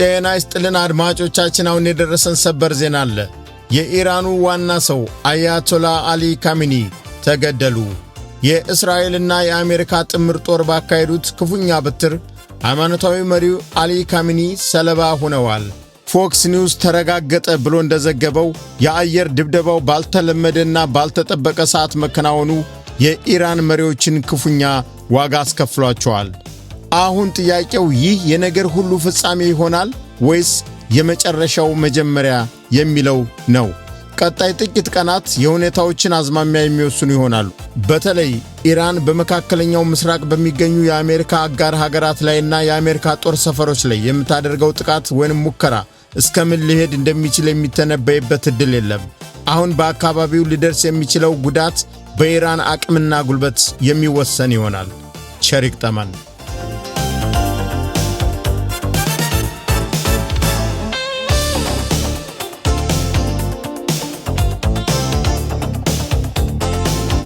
ጤና ይስጥልን አድማጮቻችን፣ አሁን የደረሰን ሰበር ዜና አለ። የኢራኑ ዋና ሰው አያቶላ አሊ ካሚኒ ተገደሉ። የእስራኤልና የአሜሪካ ጥምር ጦር ባካሄዱት ክፉኛ ብትር ሃይማኖታዊ መሪው አሊ ካሚኒ ሰለባ ሆነዋል። ፎክስ ኒውስ ተረጋገጠ ብሎ እንደዘገበው የአየር ድብደባው ባልተለመደና ባልተጠበቀ ሰዓት መከናወኑ የኢራን መሪዎችን ክፉኛ ዋጋ አስከፍሏቸዋል። አሁን ጥያቄው ይህ የነገር ሁሉ ፍጻሜ ይሆናል ወይስ የመጨረሻው መጀመሪያ የሚለው ነው። ቀጣይ ጥቂት ቀናት የሁኔታዎችን አዝማሚያ የሚወስኑ ይሆናሉ። በተለይ ኢራን በመካከለኛው ምስራቅ በሚገኙ የአሜሪካ አጋር ሀገራት ላይና የአሜሪካ ጦር ሰፈሮች ላይ የምታደርገው ጥቃት ወይንም ሙከራ እስከምን ሊሄድ እንደሚችል የሚተነበይበት ዕድል የለም። አሁን በአካባቢው ሊደርስ የሚችለው ጉዳት በኢራን አቅምና ጉልበት የሚወሰን ይሆናል። ቸር ይግጠመን።